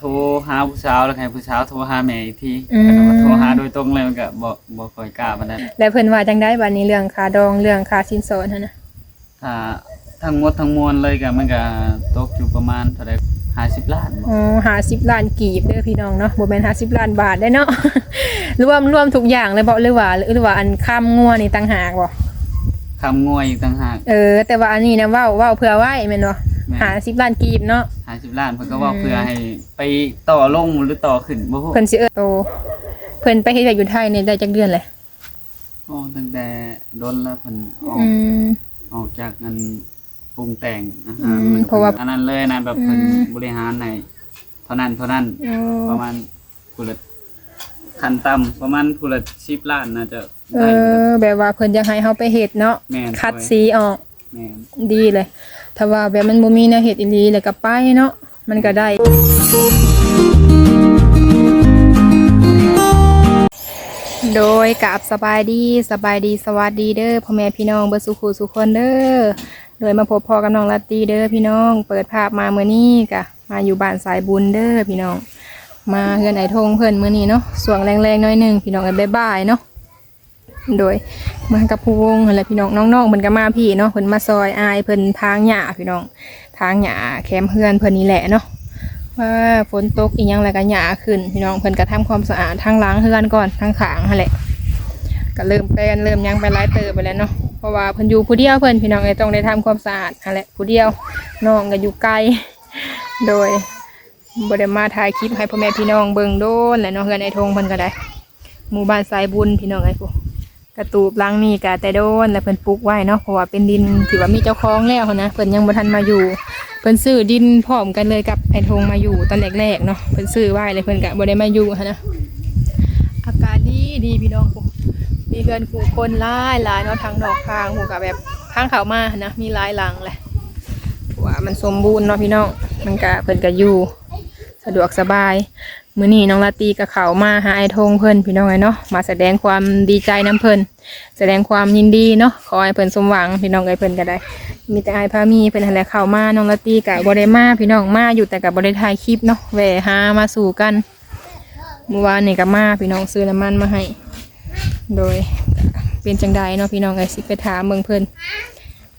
ໂທຫາຜູ້ສາວ ແລ້ວໃຫ້ຜູ້ສາວໂທຫາແມ່ອີກທີ ອືມ ແລ້ວກໍໂທຫາໂດຍຕົງເລີຍ ມັນກໍບໍ່ ບໍ່ຄ່ອຍກ້າປານໃດ. ແລ້ວເພິ່ນວ່າຈັ່ງໃດບາດນີ້ ເລື່ອງຄ່າດອງ ເລື່ອງຄ່າສິນສອດຫັ້ນນະ? ຖ້າທັງໝົດທັງມວນເລີຍກໍ ມັນກໍຕົກຢູ່ປະມານເທົ່າໃດ ຫ້າສິບລ້ານບໍ? ອໍ ຫ້າສິບລ້ານກີບເດີພີ່ນ້ອງເນາະ ບໍ່ແມ່ນຫ້າສິບລ້ານບາດເດ້ເນາະ. ລວມ ລວມທຸກຢ່າງເລີຍບໍ ຫຼືວ່າ ຫຼືວ່າອັນຄາມງົວນີ້ຕ່າງຫາກບໍ? ຄາມງົວອີກຕ່າງຫາກ. ເອີ ແຕ່ວ່າອັນນີ້ນະ ເວົ້າ ເວົ້າເພື່ອໄວ້ແມ່ນບໍ່? ແມ່ນ. ຫ້າສິບລ້ານກີບເນາະ. ຫ້າສິບລ້ານ ເພິ່ນກໍເວົ້າ ອືມ ເພື່ອໃຫ້ໄປຕໍ່ລົງ ຫຼື ຕໍ່ຂຶ້ນ ບໍ່ຮູ້. ເພິ່ນຊິເອີ້ນໂຕ ເພິ່ນໄປເຮັດວຽກຢູ່ໄທນີ້ໄດ້ຈັກເດືອນແລ້ວ? ອໍ ຕັ້ງແຕ່ດົນແລ້ວ ເພິ່ນອອກ ອືມ ອອກຈາກອັນ ປຸງແຕ່ງອາຫານ ອືມ ເພາະວ່າ ອັນນັ້ນເລີຍນະ ແບບ ອືມ ເພິ່ນບໍລິຫານໃຫ້ເທົ່ານັ້ນເທົ່ານັ້ນ ອໍ ປະມານຜູ້ລະ ຂັ້ນຕ່ຳປະມານຜູ້ລະສິບລ້ານ ໜ້າຈະໄດ້. ເອີ ແບບວ່າເພິ່ນຢາກໃຫ້ເຮົາໄປເຮັດເນາະ. ແມ່ນ. ຄັດສີອອກ. ແມ່ນ. ດີເລີຍ ຖ້າວ່າແບບມັນບໍ່ມີແນວເຮັດອີ່ຫຼີ ແລ້ວກໍໄປເນາະ ມັນກໍໄດ້. ໂດຍ ກາບສະບາຍດີ ສະບາຍດີ ສະຫວັດດີເດີພໍ່ແມ່ພີ່ນ້ອງເບິດສູ່ຄູ່ສູ່ຄົນເດີ. ໂດຍ ມາພົບພໍ້ກັບນ້ອງລາຕີເດີພີ່ນ້ອງ ເປີດພາບມາມື້ນີ້ກະມາຢູ່ບ້ານສາຍບຸນເດີພີ່ນ້ອງ ມາເຮືອນອ້າຍທົງເພິ່ນມື້ນີ້ເນາະ ຊ່ວງແລງໆໜ້ອຍໜຶ່ງພີ່ນ້ອງເອີຍ ບ່າຍໆເນາະ. ໂດຍ ມາກັບຜູ້ວົງຫັ້ນແຫຼະພີ່ນ້ອງ ນ້ອງໆເພິ່ນກໍມາພີ້ເນາະ ເພິ່ນມາຊ່ອຍອ້າຍເພິ່ນຖາງຫຍ້າພີ່ນ້ອງ ຖາງຫຍ້າແຄມເຮືອນເພິ່ນນີ້ແຫຼະເນາະ. ວ້າ ຝົນຕົກອີ່ຫຍັງແລ້ວກໍຫຍ້າຂຶ້ນພີ່ນ້ອງ ເພິ່ນກໍທຳຄວາມສະອາດທາງຫຼັງເຮືອນກ່ອນ ທາງຂ້າງຫັ້ນແຫຼະ ກໍເລີ່ມແປນເລີ່ມຫຍັງໄປຫຼາຍເຕີບໄປແລ້ວເນາະ ເພາະວ່າເພິ່ນຢູ່ຜູ້ດຽວເພິ່ນພີ່ນ້ອງເອີຍ ຕ້ອງໄດ້ທຳຄວາມສະອາດຫັ້ນແຫຼະຜູ້ດຽວ ນ້ອງກໍຢູ່ໄກ. ໂດຍ ບໍ່ໄດ້ມາຖ່າຍຄລິບໃຫ້ພໍ່ແມ່ພີ່ນ້ອງເບິ່ງດົນແລ້ວເນາະ ເຮືອນອ້າຍທົງເພິ່ນກໍໄດ້ ໝູ່ບ້ານສາຍບຸນພີ່ນ້ອງເອີຍ ຜູ້ກະຕູບຫຼັງນີ້ກະແຕ່ດົນແລ້ວເພິ່ນປຸກໄວ້ເນາະ ເພາະວ່າເປັນດິນທີ່ວ່າມີເຈົ້າຂອງແລ້ວຫັ້ນນະ ເພິ່ນຍັງບໍ່ທັນມາຢູ່ ເພິ່ນຊື້ດິນພ້ອມກັນເລີຍກັບອ້າຍທົງມາຢູ່ຕອນແລກໆເນາະ ເພິ່ນຊື້ໄວ້ແລ້ວເພິ່ນກະບໍ່ໄດ້ມາຢູ່ຫັ້ນນະ. ອາກາດດີດີພີ່ນ້ອງ ຜູ້ມີເຮືອນຜູ້ຄົນຫຼາຍໆເນາະ ທາງນອກທາງ ຜູ້ກະແບບທາງເຂົ້າມາຫັ້ນນະ ມີຫຼາຍຫຼັງແຫຼະ ເພາະວ່າມັນສົມບູນເນາະພີ່ນ້ອງ ມັນກະ ເພິ່ນກະຢູ່ ສະດວກສະບາຍ. ມື້ນີ້ນ້ອງລາຕີກໍເຂົ້າມາຫາອ້າຍທົງເພິ່ນພີ່ນ້ອງເອີຍເນາະ ມາສະແດງຄວາມດີໃຈນຳເພິ່ນ ສະແດງຄວາມຍິນດີເນາະ ຂໍໃຫ້ເພິ່ນສົມຫວັງພີ່ນ້ອງເອີຍ. ເພິ່ນກໍໄດ້ ມີແຕ່ອ້າຍພາມີເພິ່ນຫັ້ນແຫຼະເຂົ້າມາ ນ້ອງລາຕີກໍບໍ່ໄດ້ມາພີ່ນ້ອງ ມາຢູ່ແຕ່ກໍບໍ່ໄດ້ຖ່າຍຄລິບເນາະ ແວ່ຫາມາສູ່ກັນ. ມື້ວານນີ້ກໍມາພີ່ນ້ອງ ຊື້ນ້ຳມັນມາໃຫ້ ໂດຍ ເປັນຈັ່ງໃດເນາະພີ່ນ້ອງເອີຍ ຊິໄປຖາມເບິ່ງເພິ່ນ.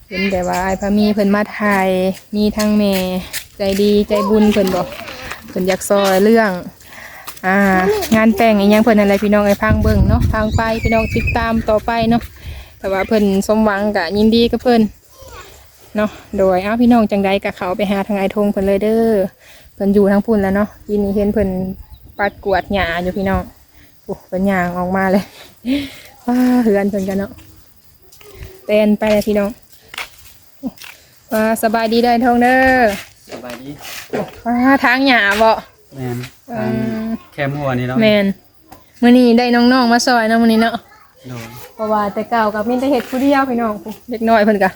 ເຫັນແຕ່ວ່າອ້າຍພາມີເພິ່ນມາຖ່າຍ ມີທັງແມ່ໃຈດີໃຈບຸນເພິ່ນບໍ ເພິ່ນຢາກຊ່ອຍເລື່ອງ ອ່າ ງານແຕ່ງອີ່ຫຍັງເພິ່ນຫັ້ນແຫຼະພີ່ນ້ອງເອີຍ ຟັງເບິ່ງເນາະ ຟັງໄປພີ່ນ້ອງ ຕິດຕາມຕໍ່ໄປເນາະ ຖ້າວ່າເພິ່ນສົມຫວັງກະຍິນດີກັບເພິ່ນເນາະ. ໂດຍ ເອົາ ພີ່ນ້ອງ ຈັ່ງໃດກະເຂົ້າໄປຫາທາງອ້າຍທົງເພິ່ນເລີຍເດີ ເພິ່ນຢູ່ທາງພຸ້ນແລ້ວເນາະ ປີນີ້ເຫັນເພິ່ນປັດກວາດຫຍ້າຢູ່ພີ່ນ້ອງ. ໂອ້ ເພິ່ນຍ່າງອອກມາເລີຍ ວ້າ ເຮືອນເພິ່ນກະເນາະ ແລ່ນໄປແລ້ວພີ່ນ້ອງ. ວ້າ ສະບາຍດີເດີອ້າຍທົງເດີ. ສະບາຍດີ. ໂອ້ ວ້າ ຖາງຫຍ້າບໍ? ແມ່ນ ອືມ ທາງແຄມຮົ້ວນີ້ເນາະ. ແມ່ນ ມື້ນີ້ໄດ້ນ້ອງໆມາຊ່ອຍເນາະ ມື້ນີ້ເນາະ. ໂດຍ ເພາະວ່າແຕ່ເກົ່າກໍມີແຕ່ເຮັດຜູ້ດຽວພີ່ນ້ອງ ເດັກນ້ອຍເພິ່ນກໍ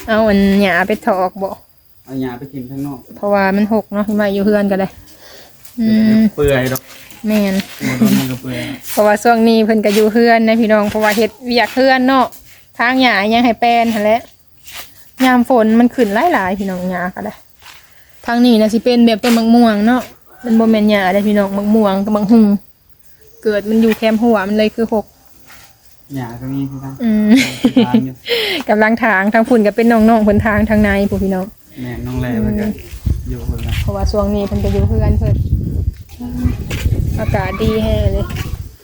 ເອົາອັນຫຍ້າໄປຖອກບໍ ເອົາຫຍ້າໄປຖິ້ມທາງນອກ ເພາະວ່າມັນຮົກເນາະ ໄວ້ຢູ່ເຮືອນກໍໄດ້. ອືມ ເປື່ອຍດອກ. ແມ່ນ ບໍ່ດົນມັນກໍເປື່ອຍ ເພາະວ່າຊ່ວງນີ້ເພິ່ນກໍຢູ່ເຮືອນນະພີ່ນ້ອງ ເພາະວ່າເຮັດວຽກເຮືອນເນາະ ຖາງຫຍ້າຫຍັງໃຫ້ແປນຫັ້ນແຫຼະ. ຍາມຝົນມັນຂຶ້ນຫຼາຍໆ ພີ່ນ້ອງ ຫຍ້າກໍໄດ້. ທາງນີ້ນະຊິເປັນແບບຕົ້ນໝາກມ່ວງເນາະ ມັນບໍ່ແມ່ນຫຍ້າເດ້ພີ່ນ້ອງ ໝາກມ່ວງກັບໝາກຫຸ່ງ ເກີດມັນຢູ່ແຄມຮົ້ວ ມັນເລີຍຄືຮົກ. ຫຍ້າກໍມີຄືກັນ. ອືມ ກຳລັງຖາງຢູ່ ກຳລັງຖາງ ທາງພຸ້ນກໍເປັນນ້ອງໆເພິ່ນຖາງທາງໃນພຸ້ນພີ່ນ້ອງ. ແມ່ນ ນ້ອງແຫຼເພິ່ນກໍ ອືມ ຢູ່ພຸ້ນລະ ເພາະວ່າຊ່ວງນີ້ເພິ່ນກໍຢູ່ເຮືອນເພິ່ນ. ອາກາດດີແຮງເລີຍ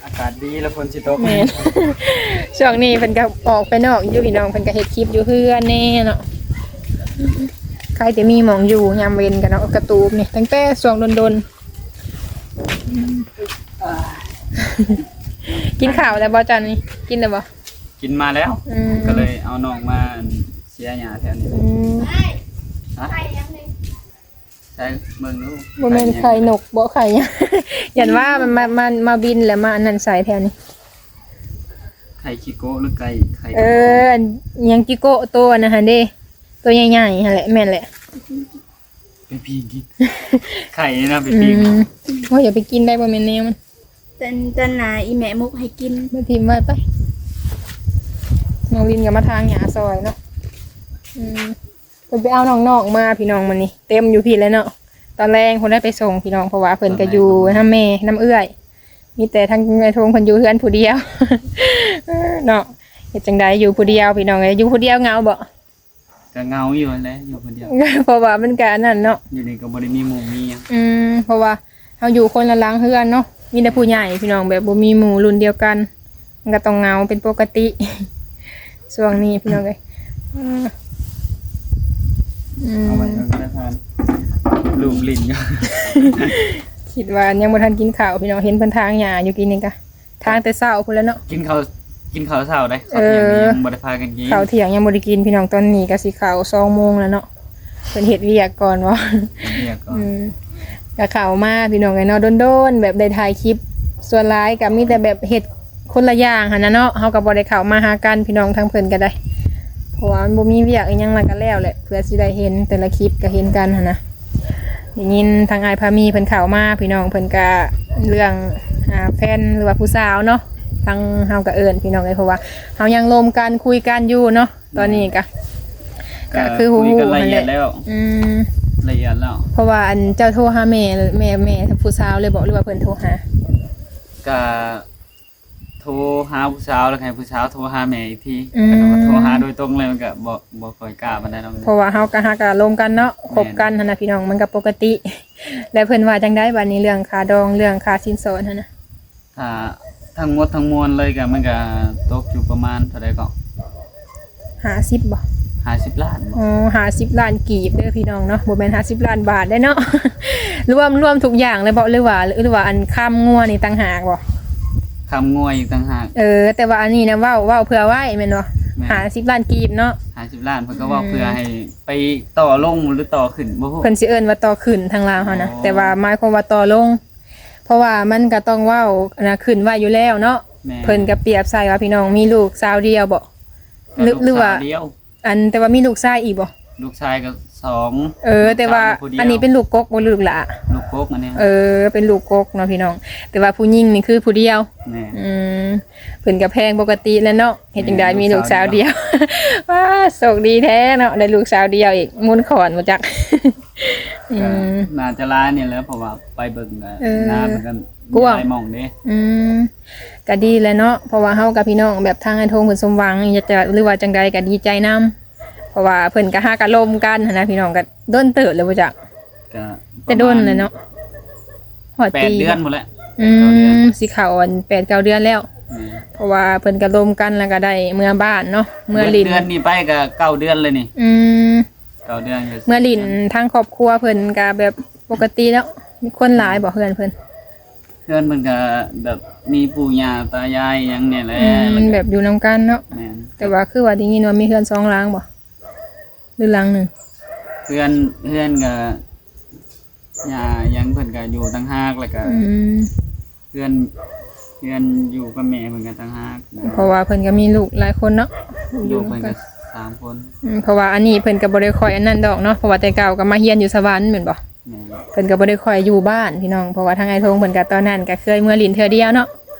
ອາກາດດີແລ້ວຝົນຊິຕົກ. ແມ່ນ ຊ່ວງນີ້ເພິ່ນກໍອອກໄປນອກຢູ່ພີ່ນ້ອງ ເພິ່ນກໍເຮັດຄລິບຢູ່ເຮືອນແດ່ເນາະ. ໃຄແຕ່ມີໝ່ອງຢູ່ຍາມເວັນກໍເນາະ ກະຕູບນີ້ ຕັ້ງແຕ່ຊ່ວງດົນໆ. ກິນເຂົ້າແລ້ວບໍ່ເຈົ້ານີ້? ກິນແລ້ວບໍ່? ກິນມາແລ້ວ. ອືມ ກໍເລີຍເອົານ້ອງມາເສຍຫຍ້າແຖວນີ້. ອືມ ຮະ? ໃສ່ເບິ່ງດູ ບໍ່ແມ່ນໄຂ່ນົກບໍ ໄຂ່ຫຍັງ? ຢ້ານວ່າມັນມາ ມັນມາບິນແລ້ວມາອັນນັ້ນໃສ່ແຖວນີ້. ໄຂ່ຂີ້ໂກະ ຫຼື ໄກ່ ໄຂ່ ເອີ ອັນຫຍັງ ຈີໂກະ ໂຕອັນນັ້ນຫັ້ນເດ້ ໂຕໃຫຍ່ໆຫັ້ນແຫຼະ. ແມ່ນແຫຼະ ໄປປີ້ງກິນ ໄຂ່ນະ ໄປປີ້ງ. ອືມ ໂອ້ຍ ຢ່າໄປກິນໄດ້ ບໍ່ແມ່ນແນວມັນ. ຕອນ ຕອນໜ້າອີ່ແມ່ໝົກໃຫ້ກິນ ມາຖິ້ມໄວ້ໄປ. ນ້ອງລິນກໍມາຖາງຫຍ້າຊ່ອຍເນາະ. ອືມ ເພິ່ນໄປເອົານ້ອງໆມາພີ່ນ້ອງ ມື້ນີ້ເຕັມຢູ່ພີ້ແຫຼະເນາະ ຕ ຕອນແລງພຸ້ນແຫຼະໄປສົ່ງພີ່ນ້ອງ ເພາະວ່າເພິ່ນກໍຢູ່ນຳແມ່ນຳເອື້ອຍ ມີແຕ່ທາງແມ່ທົງເພິ່ນຢູ່ເຮືອນຜູ້ດຽວເນາະ. ເຮັດຈັ່ງໃດຢູ່ຜູ້ດຽວພີ່ນ້ອງເອີຍ ຢູ່ຜູ້ດຽວເຫງົາບໍ່? ກໍເຫງົາຢູ່ຫັ້ນແຫຼະ ຢູ່ຄົນດຽວ ເພາະວ່າມັນກໍອັນນັ້ນເນາະ ຢູ່ນີ້ກໍບໍ່ໄດ້ມີໝູ່ມີຫຍັງ. ອືມ ເພາະວ່າເຮົາຢູ່ຄົນລະຫຼັງເຮືອນເນາະ ມີແຕ່ຜູ້ໃຫຍ່ພີ່ນ້ອງ ແບບບໍ່ມີໝູ່ລຸ້ນດຽວກັນ ມັນກໍຕ້ອງເຫງົາເປັນປົກກະຕິຊ່ວງນີ້ພີ່ນ້ອງເອີຍ. ອືມ ເອົາໄວ້ກ່ອນກໍໄດ້ທ່ານ ລູບຫຼິ້ນຢູ່ ຄິດວ່າຍັງບໍ່ທັນກິນເຂົ້າພີ່ນ້ອງ ເຫັນເພິ່ນຖາງຫຍ້າຢູ່ກີ້ນີ້ກະ ທາງແຕ່ເຊົ້າພຸ້ນແຫຼະເນາະ ກິນເຂົ້າ ກິນເຂົ້າເຊົ້າໄດ໋ ເອີ ເຂົ້າທ່ຽງນີ້ຍັງບໍ່ໄດ້ພາກັນກິນ ເຂົ້າທ່ຽງຍັງບໍ່ໄດ້ກິນພີ່ນ້ອງ ຕອນນີ້ກໍຊິເຂົ້າສອງໂມງແລ້ວເນາະ ເພິ່ນເຮັດວຽກກ່ອນບໍ ເຮັດວຽກກ່ອນ ອືມ ກໍເຂົ້າມາພີ່ນ້ອງເອີຍເນາະ ດົນໆ ແບບໄດ້ຖ່າຍຄລິບ ສ່ວນຫຼາຍກໍມີແຕ່ແບບເຮັດຄົນລະຢ່າງຫັ້ນນະເນາະ ເຮົາກໍບໍ່ໄດ້ເຂົ້າມາຫາກັນພີ່ນ້ອງ ທາງເພິ່ນກໍໄດ້ ເພາະວ່າມັນບໍ່ມີວຽກອີ່ຫຍັງ ແລ້ວກໍແລ້ວແຫຼະ ເພື່ອຊິໄດ້ເຫັນແຕ່ລະຄລິບກໍເຫັນກັນຫັ້ນນະ. ໄດ້ຍິນທາງອ້າຍພາມີເພິ່ນເຂົ້າມາພີ່ນ້ອງ ເພິ່ນກະເລື່ອງ ອ່າ ແຟນ ຫຼືວ່າຜູ້ສາວເນາະ ທາງເຮົາກະເອີ້ນພີ່ນ້ອງເອີຍ ເພາະວ່າເຮົາຍັງລົມກັນຄຸຍກັນຢູ່ເນາະ ຕອນນີ້ກະ ກະ ກະຄືຮູ້ໆ ຫັ້ນແຫຼະ ລະອຽດແລ້ວ ອືມ ລະອຽດແລ້ວ ເພາະວ່າອັນເຈົ້າໂທຫາແມ່ ແມ່ ແມ່ຜູ້ສາວເລີຍບໍ ຫຼືວ່າເພິ່ນໂທຫາ? ກະ ໂທຫາຜູ້ສາວ ແລ້ວໃຫ້ຜູ້ສາວໂທຫາແມ່ອີກທີ ອືມ ຄັນວ່າໂທຫາໂດຍຕົງເລີຍ ມັນກະບໍ່ ບໍ່ຄ່ອຍກ້າປານໃດດອກ ເພາະວ່າເຮົາກະຫາກະລົມກັນເນາະ ແມ່ນ ຄົບກັນຫັ້ນນະພີ່ນ້ອງ ມັນກະປົກກະຕິ ແລ້ວເພິ່ນວ່າຈັ່ງໃດບາດນີ້ ເລື່ອງຄ່າດອງ ເລື່ອງຄ່າສິນສອດຫັ້ນນະ? ຖ້າທັງໝົດທັງມວນເລີຍກະ ມັນກະຕົກຢູ່ປະມານເທົ່າໃດເກາະ? ຫ້າສິບບໍ? ຫ້າສິບລ້ານບໍ? ອໍ ຫ້າສິບລ້ານກີບເດີພີ່ນ້ອງເນາະ ບໍ່ແມ່ນຫ້າສິບລ້ານບາດເດ້ເນາະ ລວມ ລວມທຸກຢ່າງເລີຍບໍ ຫຼືວ່າ ຫຼືວ່າອັນຄາມງົວນີ້ຕ່າງຫາກບໍ? ຄາມງົວອີກຕ່າງຫາກ ເອີ ແຕ່ວ່າອັນນີ້ນະ ເວົ້າ ເວົ້າເພື່ອໄວ້ແມ່ນບໍ່? ແມ່ນ ຫ້າສິບລ້ານກີບເນາະ ຫ້າສິບລ້ານ ເພິ່ນກໍເວົ້າ ອືມ ເພື່ອໃຫ້ໄປຕໍ່ລົງ ຫຼື ຕໍ່ຂຶ້ນບໍ່ຮູ້ ເພິ່ນຊິເອີ້ນວ່າຕໍ່ຂຶ້ນທາງລາວເຮົານະ ອໍ ແຕ່ວ່າໝາຍຄວາມວ່າຕໍ່ລົງ ເພາະວ່າມັນກໍຕ້ອງເວົ້າ ອັນນະ ຂຶ້ນໄວ້ຢູ່ແລ້ວເນາະ ແມ່ນ ເພິ່ນກໍປຽບໃສ່ວ່າ ພີ່ນ້ອງມີລູກສາວດຽວບໍ? ກໍລູກ ຫຼືວ່າ ສາວດຽວ ອັນ ແຕ່ວ່າມີລູກຊາຍອີກບໍ່? ລູກຊາຍກໍສອງ ເອີ ແຕ່ວ່າ ລູກສາວຜູ້ດຽວ ອັນນີ້ເປັນລູກກົກບໍ່ ຫຼືລູກຫຼ້າ? ລູກກົກອັນນີ້ ເອີ ເປັນລູກກົກເນາະພີ່ນ້ອງ ແຕ່ວ່າຜູ້ຍິງນີ້ຄືຜູ້ດຽວ ແມ່ນ ອືມ ເພິ່ນກໍແພງປົກກະຕິແຫຼະເນາະ ເຮັດຈັ່ງໃດ ແມ່ນ ມີລູກສາວດຽວ ວ້າ ໂຊກດີແທ້ເນາະ ໄດ້ລູກສາວດຽວອີກ ມູນຂ້ອນບໍ່ຈັກ ອືມ ກໍໜ້າຈະຫຼາຍນີ້ແຫຼະ ເພາະວ່າໄປເບິ່ງກໍ ເອີ ນາເພິ່ນກໍມີ ກວ້າງ ຫຼາຍໝ່ອງເດ້ ອືມ ກໍດີແຫຼະເນາະ ເພາະວ່າເຮົາກັບພີ່ນ້ອງແບບທາງອ້າຍໂທງເພິ່ນສົມຫວັງ ຢາກຈະ ຫຼືວ່າຈັ່ງໃດກໍດີໃຈນຳ ເພາະວ່າເພິ່ນກໍຫາກໍລົມກັນຫັ້ນນະພີ່ນ້ອງ ກໍດົນເຕີບແລ້ວບໍ່ຈັກ ກໍ ແຕ່ດົນແຫຼະເນາະ ຮອດປີ ແປດເດືອນພຸ້ນແຫຼະ ອືມ ແປດເກົ້າເດືອນ ຊິເຂົ້າອັນແປດເກົ້າເດືອນແລ້ວ ແມ່ນ ເພາະວ່າເພິ່ນກໍລົມກັນ ແລ້ວກໍໄດ້ເມືອບ້ານເນາະ ເມືອຫຼິ້ນ ເດືອນນີ້ໄປກໍເກົ້າເດືອນເລີຍນີ້ ອືມ ເກົ້າເດືອນກໍ ເມືອຫຼິ້ນ ທາງຄອບຄົວເພິ່ນກໍແບບປົກກະຕິເນາະ ມີຄົນຫຼາຍບໍ່ເຮືອນເພິ່ນ? ເຮືອນເພິ່ນກໍແບບມີປູ່ຍ່າຕາຍາຍຫຍັງແດ່ແຫຼະ ອືມ ແລ້ວກໍແບບຢູ່ນຳກັນເນາະ ແມ່ນ ແຕ່ວ່າຄືວ່າໄດ້ຍິນວ່າມີເຮືອນສອງຫຼັງບໍ່ ຫຼືຫຼັງໜຶ່ງ? ເຮືອນ ເຮືອນກໍຍ່າຫຍັງເພິ່ນກໍຢູ່ຕ່າງຫາກ ແລ້ວກໍ ອືມ ເຮືອນ ເຮືອນຢູ່ກັບແມ່ເພິ່ນກໍຕ່າງຫາກ ເພາະວ່າເພິ່ນກໍມີລູກຫຼາຍຄົນເນາະ ລູກເພິ່ນກໍສາມຄົນ ອືມ ເພາະວ່າອັນນີ້ເພິ່ນກໍບໍ່ໄດ້ຄ່ອຍອັນນັ້ນດອກເນາະ ເພາະວ່າແຕ່ເກົ່າກໍມາຮຽນຢູ່ສະຫວັນແມ່ນບໍ່? ແມ່ນ ເພິ່ນກໍບໍ່ໄດ້ຄ່ອຍຢູ່ບ້ານພີ່ນ້ອງ ເພາະວ່າທາງອ້າຍໂທງເພິ່ນກໍຕອນນັ້ນກໍເຄີຍເມືອຫຼິ້ນເທື່ອດຽວເນາະ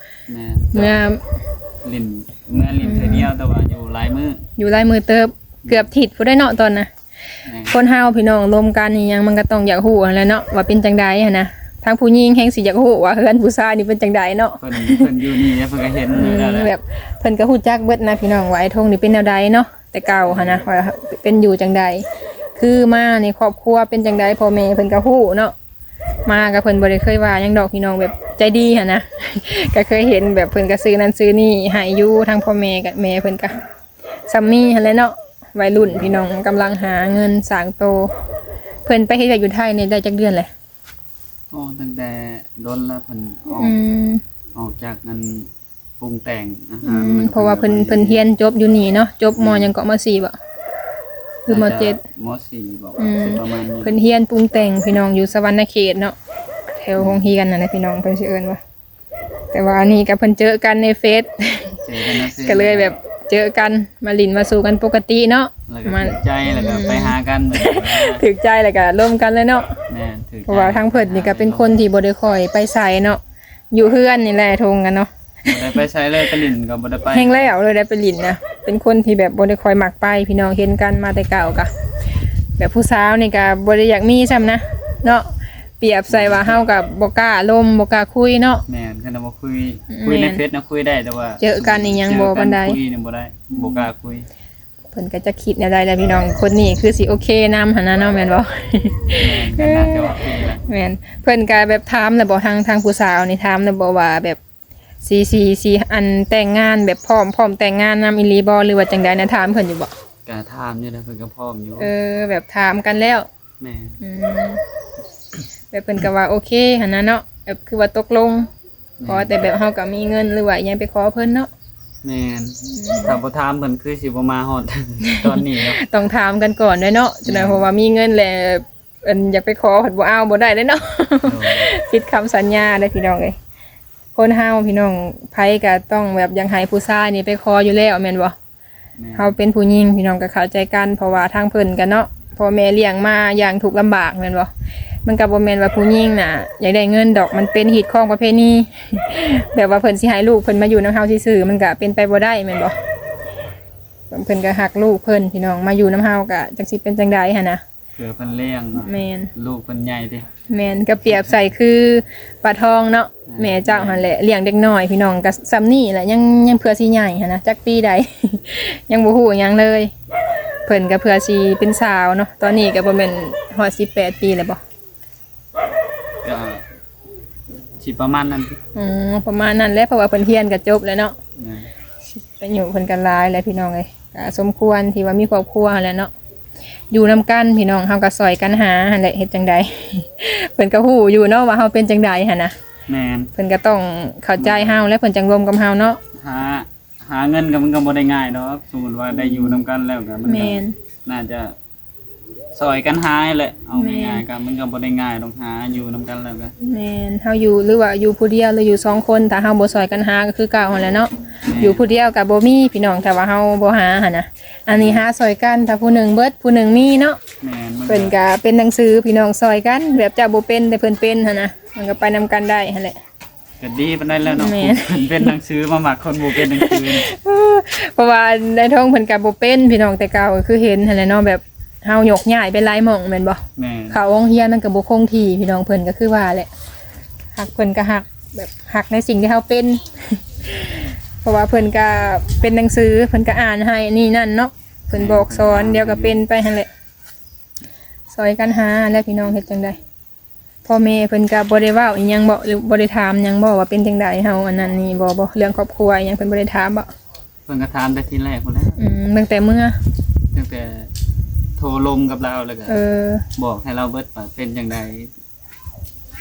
ແມ່ນ ເມືອຫຼິ້ນ ເມືອຫຼິ້ນເທື່ອດຽວ ອືມ ແຕ່ວ່າຢູ່ຫຼາຍມື້ ຢູ່ຫຼາຍມື້ເຕີບ ອືມ ເກືອບທິດພຸ້ນໄດ໋ເນາະຕອນນະ ແມ່ນ ຄົນເຮົາພີ່ນ້ອງລົມກັນອີ່ຫຍັງ ມັນກໍຕ້ອງຢາກຮູ້ຫັ້ນແຫຼະເນາະ ວ່າເປັນຈັ່ງໃດຫັ້ນນະ ທາງຜູ້ຍິງແຮ່ງຊິຢາກຮູ້ວ່າເຮືອນຜູ້ຊາຍນີ້ເປັນຈັ່ງໃດເນາະ ເພິ່ນ ເພິ່ນຢູ່ນີ້ແລ້ວເພິ່ນກໍເຫັນ ອືມ ຢູ່ແລ້ວແຫຼະ ແບບເພິ່ນກໍຮູ້ຈັກເບິດນະພີ່ນ້ອງ ວ່າອ້າຍໂທງນີ້ເປັນແນວໃດເນາະ ແຕ່ເກົ່າຫັ້ນນະ ວ່າເປັນຢູ່ຈັ່ງໃດ ຄືມາໃນຄອບຄົວເປັນຈັ່ງໃດ ພໍ່ແມ່ເພິ່ນກໍຮູ້ເນາະ ມາກໍເພິ່ນບໍ່ໄດ້ເຄີຍວ່າຫຍັງດອກພີ່ນ້ອງ ແບບໃຈດີຫັ້ນນະ ກໍເຄີຍເຫັນແບບເພິ່ນກໍຊື້ນັ້ນຊື້ນີ້ໃຫ້ຢູ່ ທາງພໍ່ແມ່ກັບແມ່ເພິ່ນກໍສ່ຳນີ້ຫັ້ນແຫຼະເນາະ ໄວລຸ້ນພີ່ນ້ອງກຳລັງຫາເງິນສ້າງໂຕ ເພິ່ນໄປເຮັດວຽກຢູ່ໄທນີ້ໄດ້ຈັກເດືອນແລ້ວ? ໂອ້ ຕັ້ງແຕ່ດົນແລ້ວ ເພິ່ນອອກ ອືມ ອອກຈາກອັນ ປຸງແຕ່ງອາຫານ ອືມ ເພາະວ່າເພິ່ນ ເພິ່ນຮຽນຈົບຢູ່ນີ້ເນາະ ຈົບ ອືມ ມ.ຫຍັງເກາະ ມ.ສີ່ ບໍ ຫຼື ມ.ເຈັດ ມ.ສີ່ ບໍ ອືມ ຊິປະມານນີ້ ເພິ່ນຮຽນປຸງແຕ່ງພີ່ນ້ອງ ຢູ່ສະຫວັນນະເຂດເນາະ ແຖວໂຮງຮຽນຫັ້ນນະພີ່ນ້ອງ ເພິ່ນຊິເອີ້ນວ່າ ແຕ່ວ່າອັນນີ້ກໍເພິ່ນເຈີກັນໃນເຟສ ເຈີກັນໃນເຟສ ກໍເລີຍແບບເຈີກັນ ມາຫຼິ້ນມາສູ່ກັນປົກກະຕິເນາະ ແລ້ວກໍຖືກໃຈ ແລ້ວກໍໄປຫາກັນ ຖືກໃຈແລ້ວກໍລົມກັນເລີຍເນາະ ແມ່ນ ຖືກໃຈ ເພາະວ່າທາງເພິ່ນນີ້ກໍເປັນຄົນທີ່ບໍ່ໄດ້ຄ່ອຍໄປໃສເນາະ ຢູ່ເຮືອນນີ້ແຫຼະ ທົ່ງກັນເນາະ ບໍ່ໄດ້ໄປໃສເລີຍ ໄປຫຼິ້ນກໍບໍ່ໄດ້ໄປ ແຮ່ງແລ້ວເລີຍໄດ້ໄປຫຼິ້ນນະ ເປັນຄົນທີ່ແບບບໍ່ໄດ້ຄ່ອຍມັກໄປ ພີ່ນ້ອງ ເຫັນກັນມາແຕ່ເກົ່າກະ ແບບຜູ້ສາວນີ້ກະບໍ່ໄດ້ຢາກມີຊ້ຳນະເນາະ ປຽບໃສ່ວ່າເຮົາກໍບໍ່ກ້າລົມ ບໍ່ກ້າຄຸຍເນາະ. ແມ່ນ ຄັນວ່າຄຸຍ ແມ່ນ ຄຸຍໃນເຟສນະຄຸຍໄດ້ ແຕ່ວ່າເຈີກັນອີ່ຫຍັງບໍ່ປານໃດ ເຈີກັນຄຸຍນີ້ບໍ່ໄດ້ ບໍ່ກ້າຄຸຍ. ເພິ່ນກໍຈັກຄິດແນວໃດແຫຼະພີ່ນ້ອງ ຄົນນີ້ຄືຊິໂອເຄນຳຫັ້ນນະເນາະ ແມ່ນບໍ່? ແມ່ນ ກໍໜ້າຈະໂອເຄແຫຼະ. ແມ່ນ ເພິ່ນກໍແບບຖາມແລ້ວບໍ່ ທາງ ທາງຜູ້ສາວນີ້ຖາມແລ້ວບໍ່ວ່າແບບ ຊິ ຊິ ຊິ ອັນ ແຕ່ງງານແບບພ້ອມ ພ້ອມແຕ່ງງານນຳອີ່ຫຼີບໍ່ ຫຼືວ່າຈັ່ງໃດນະ ຖາມເພິ່ນຢູ່ບໍ່? ກະຖາມຢູ່ນະ ເພິ່ນກໍພ້ອມຢູ່. ເອີ ແບບຖາມກັນແລ້ວ. ແມ່ນ ອືມ ແບບເພິ່ນກໍວ່າໂອເຄຫັ້ນນະເນາະ ແບບຄືວ່າຕົກລົງ. ແມ່ນ ຂໍແຕ່ແບບເຮົາກໍມີເງິນ ຫຼືວ່າອີ່ຫຍັງໄປຂໍເພິ່ນເນາະ. ແມ່ນ ອືມ ຖ້າບໍ່ຖາມເພິ່ນຄືຊິບໍ່ມາຮອດຕອນນີ້ເນາະ. ຕ້ອງຖາມກັນກ່ອນເດ້ເນາະ ຈັ່ງໃດ ແມ່ນ ເພາະວ່າມີເງິນແລ້ວ ອັນ ຢາກໄປຂໍເພິ່ນບໍ່ເອົາບໍ່ໄດ້ເດ້ເນາະ. ໂດຍ ຜິດຄຳສັນຍາເດ້ພີ່ນ້ອງເອີຍ. ຄົນເຮົາພີ່ນ້ອງ ໃຜກໍຕ້ອງແບບຢາກໃຫ້ຜູ້ຊາຍນີ້ໄປຂໍຢູ່ແລ້ວແມ່ນບໍ່? ແມ່ນ ເຮົາເປັນຜູ້ຍິງພີ່ນ້ອງກໍເຂົ້າໃຈກັນ ເພາະວ່າທາງເພິ່ນກໍເນາະ ພໍ່ແມ່ລ້ຽງມາຢ່າງທຸກລຳບາກແມ່ນບໍ່? ມັນກໍບໍ່ແມ່ນວ່າຜູ້ຍິງນະຢາກໄດ້ເງິນດອກ ມັນເປັນຮີດຄອງປະເພນີ ແບບວ່າເພິ່ນຊິໃຫ້ລູກເພິ່ນມາຢູ່ນຳເຮົາຊື່ໆ ມັນກໍເປັນໄປບໍ່ໄດ້ແມ່ນບໍ່? ເພິ່ນກໍຮັກລູກເພິ່ນພີ່ນ້ອງ ມາຢູ່ນຳເຮົາກໍຈັກຊິເປັນຈັ່ງໃດຫັ້ນນະ. ເພື່ອເພິ່ນລ້ຽງເນາະ. ແມ່ນ ລູກເພິ່ນໃຫຍ່ຕິ. ແມ່ນ ກໍປຽບໃສ່ຄືປາທອງເນາະ. ແມ່ນ ແມ່ເຈົ້າຫັ້ນແຫຼະລ້ຽງເດັກນ້ອຍພີ່ນ້ອງ ກໍສ່ຳນີ້ແຫຼະ ຍັງ ຍັງເພື່ອຊິໃຫຍ່ຫັ້ນນະ ຈັກປີໃດ ຍັງບໍ່ຮູ້ຫຍັງເລີຍ. ເພິ່ນກໍເພື່ອຊິເປັນສາວເນາະ ຕອນນີ້ກໍບໍ່ແມ່ນຮອດສິບແປດປີແລ້ວບໍ່? ກໍຊິປະມານນັ້ນ. ອືມ ປະມານນັ້ນແຫຼະ ເພາະວ່າເພິ່ນຮຽນກໍຈົບແລ້ວເນາະ. ແມ່ນ ອາຍຸເພິ່ນກໍຫຼາຍແລ້ວພີ່ນ້ອງເອີຍ ກໍສົມຄວນທີ່ວ່າມີຄອບຄົວຫັ້ນແຫຼະເນາະ ຢູ່ນຳກັນພີ່ນ້ອງ ເຮົາກໍຊ່ອຍກັນຫາຫັ້ນແຫຼະ ເຮັດຈັ່ງໃດ ເພິ່ນກໍຮູ້ຢູ່ເນາະວ່າເຮົາເປັນຈັ່ງໃດຫັ້ນນະ. ແມ່ນ ເພິ່ນກໍຕ້ອງເຂົ້າໃຈເຮົາ ແລະ ເພິ່ນຈັ່ງລົມກັບເຮົາເນາະ. ຫາ ຫາເງິນກໍມັນກໍບໍ່ໄດ້ງ່າຍດອກ ສົມມຸດວ່າໄດ້ຢູ່ນຳກັນແລ້ວກໍມັນກໍ ແມ່ນ ໜ້າຈະຊ່ອຍກັນຫາແຫຼະ ເອົາ ແມ່ນ ງ່າຍໆກໍມັນກໍບໍ່ໄດ້ງ່າຍດອກ ຫາຢູ່ນຳກັນແລ້ວກໍ ແມ່ນ ເຮົາຢູ່ ຫຼືວ່າຢູ່ຜູ້ດຽວ ຫຼືຢູ່ສອງຄົນ ຖ້າເຮົາບໍ່ຊ່ອຍກັນຫາກໍຄືເກົ່າຫັ້ນແຫຼະເນາະ. ແມ່ນ ຢູ່ຜູ້ດຽວກໍບໍ່ມີພີ່ນ້ອງ ຖ້າວ່າເຮົາບໍ່ຫາຫັ້ນນະ. ອັນນີ້ຫາຊ່ອຍກັນ ຖ້າຜູ້ໜຶ່ງເບິດ ຜູ້ໜຶ່ງມີເນາະ. ແມ່ນ ມັນ ເພິ່ນກໍເປັນໜັງສືພີ່ນ້ອງ ຊ່ອຍກັນ ແບບເຈົ້າບໍ່ເປັນ ແຕ່ເພິ່ນເປັນຫັ້ນນະ ມັນກໍໄປນຳກັນໄດ້ຫັ້ນແຫຼະ. ກໍດີປານໃດແລ້ວເນາະ. ແມ່ນ ເພິ່ນເປັນໜັງສື ມາມັກຄົນບໍ່ເປັນໜັງສື. ເອີ ເພາະວ່ານາຍທອງເພິ່ນກໍບໍ່ເປັນພີ່ນ້ອງ ແຕ່ເກົ່າກໍຄືເຫັນຫັ້ນແຫຼະເນາະ ແບບເຮົາຍົກຍ້າຍໄປຫຼາຍໝ່ອງແມ່ນບໍ່? ແມ່ນ ເຂົ້າໂຮງຮຽນມັນກໍບໍ່ຄົງທີ່ພີ່ນ້ອງ ເພິ່ນກໍຄືວ່າແຫຼະ ຮັກເພິ່ນກໍຮັກ ແບບຮັກໃນສິ່ງທີ່ເຮົາເປັນ ເພາະວ່າເພິ່ນກໍເປັນໜັງສື ເພິ່ນກໍອ່ານໃຫ້ນີ້ນັ້ນເນາະ ເພິ່ນບອກສອນ ແມ່ນ ດຽວກໍເປັນໄປຫັ້ນແຫຼະ ຊ່ອຍກັນຫາແຫຼະພີ່ນ້ອງ ເຮັດຈັ່ງໃດ. ພໍ່ແມ່ເພິ່ນກໍບໍ່ໄດ້ເວົ້າອີ່ຫຍັງບໍ ຫຼືບໍ່ໄດ້ຖາມຫຍັງບໍ ວ່າເປັນຈັ່ງໃດ ເຮົາອັນນັ້ນນີ້ບໍ ບໍ ເລື່ອງຄອບຄົວອີ່ຫຍັງ ເພິ່ນບໍ່ໄດ້ຖາມບໍ? ເພິ່ນກໍຖາມແຕ່ທີແລກພຸ້ນແຫຼະ. ອືມ ຕັ້ງແຕ່ເມື່ອ ຕັ້ງແຕ່ໂທລົມກັບລາວ ແລ້ວກໍ ເອີ ບອກໃຫ້ລາວເບິດວ່າເປັນຈັ່ງໃດ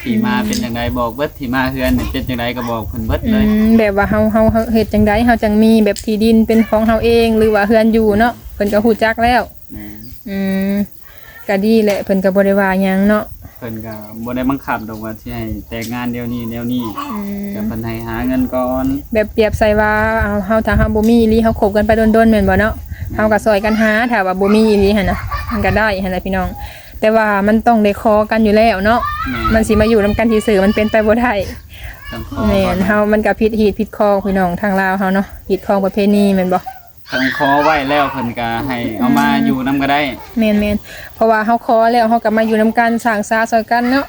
ທີ່ມາ ອືມ ເປັນຈັ່ງໃດ ບອກເບິດ ທີ່ມາເຮືອນເປັນຈັ່ງໃດກໍບອກເພິ່ນເບິດເລີຍ. ອືມ ແບບວ່າເຮົາ ເຮົາ ເຮົາເຮັດຈັ່ງໃດ ເຮົາຈັ່ງມີແບບທີ່ດິນເປັນຂອງເຮົາເອງ ຫຼືວ່າເຮືອນຢູ່ເນາະ ເພິ່ນກໍຮູ້ຈັກແລ້ວ. ແມ່ນ ອືມ ກໍດີແຫຼະ ເພິ່ນກໍບໍ່ໄດ້ວ່າຫຍັງເນາະ. ເພິ່ນກໍບໍ່ໄດ້ບັງຄັບດອກວ່າຊິໃຫ້ແຕ່ງງານດຽວນີ້ດຽວນີ້. ອືມ ກໍເພິ່ນໃຫ້ຫາເງິນກ່ອນ ແບບປຽບໃສ່ວ່າເຮົາ ເຮົາ ຖ້າເຮົາບໍ່ມີອີ່ຫຼີ ເຮົາຄົບກັນໄປດົນໆ ແມ່ນບໍ່ເນາະ? ແມ່ນ ເຮົາກໍຊ່ອຍກັນຫາ ຖ້າວ່າບໍ່ມີອີ່ຫຼີຫັ້ນນະ ມັນກໍໄດ້ຫັ້ນແຫຼະພີ່ນ້ອງ ແຕ່ວ່າມັນຕ້ອງໄດ້ຂໍກັນຢູ່ແລ້ວເນາະ. ແມ່ນ ມັນຊິມາຢູ່ນຳກັນຊື່ໆ ມັນເປັນໄປບໍ່ໄດ້. ຕ້ອງຂໍ ແມ່ນ ກ່ອນນະ ເຮົາ ມັນກໍຜິດຮີດຜິດຄອງພີ່ນ້ອງ ທາງລາວເຮົາເນາະ ຮີດຄອງປະເພນີແມ່ນບໍ່? ຄັນຂໍໄວ້ແລ້ວເພິ່ນກໍໃຫ້ເອົາມາ ອືມ ຢູ່ນຳກໍໄດ້. ແມ່ນໆ ເພາະວ່າເຮົາຂໍແລ້ວ ເຮົາກໍມາຢູ່ນຳກັນ ສ້າງສາຊ່ອຍກັນເນາະ.